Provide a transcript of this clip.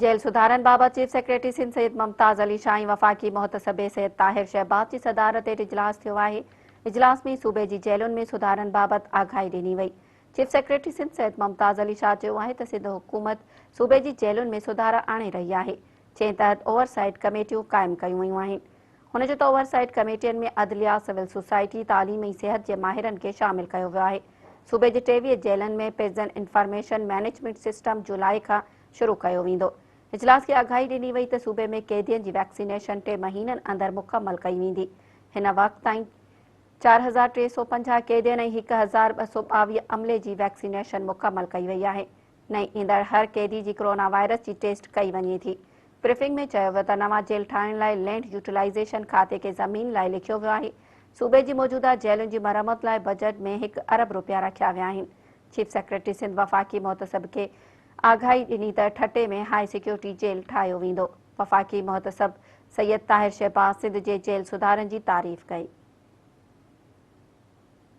Jail سڌارن بابت chief secretary Sindh Syed Mumtaz Ali Shah ۽ وفاقي محتسب سيد طاهر شهباز جي صدارت هيٺ اجلاس ٿيو آهي. اجلاس ۾ صوبي جي جيلن ۾ سڌارن بابت آگاهي ڏني وئي. چيف سيڪريٽري سنڌ سيد ممتاز علي شاهه چيو آهي ته سنڌ حڪومت صوبي جي جيلن ۾ سڌارا آڻي رهي آهي، جنهن تحت اوور سائيٽ ڪميٽيون قائم ڪيون ويون آهن. هن چيو ته اوور سائيٽ ڪميٽين ۾ عدليه، سول سوسائٽي، تعليم ۽ صحت جي ماهرن کي شامل ڪيو ويو آهي. صوبي جي 23 جيلن ۾ پرزن انفارميشن مئنيجمينٽ سسٽم جولاء کان شروع ڪيو ويندو. اجلاس کي آگاهي ڏني وئي ته صوبي ۾ قيدين جي ويڪسينيشن ٽي مهينن اندر مڪمل ڪئي ويندي. هن وقت تائين 4350 قيدين ۽ 1222 عملي جي ويڪسينيشن مڪمل ڪئي وئي آهي. نئين ايندڙ هر قيدي جي ڪرونا وائرس جي ٽيسٽ ڪئي وڃي ٿي. بريفنگ ۾ چيو ويو ته نوان جيل ٺاهڻ لاء لينڊ يوٽيلائيزيشن کاتي کي زمين لاء لکيو ويو آهي. صوبي جي موجوده جيلن جي مرمت لاء بجيٽ ۾ هڪ ارب روپيا رکيا ويا آهن. چيف سيڪريٽري سنڌ وفاقي محتسب کي آگاهي ڏني ته ٺٽي ۾ هاء سيڪيورٽي جيل ٺاهيو ويندو. وفاقي محتسب سيد طاهر شهباز سنڌ جي جيل سڌارن جي تعريف ڪئي.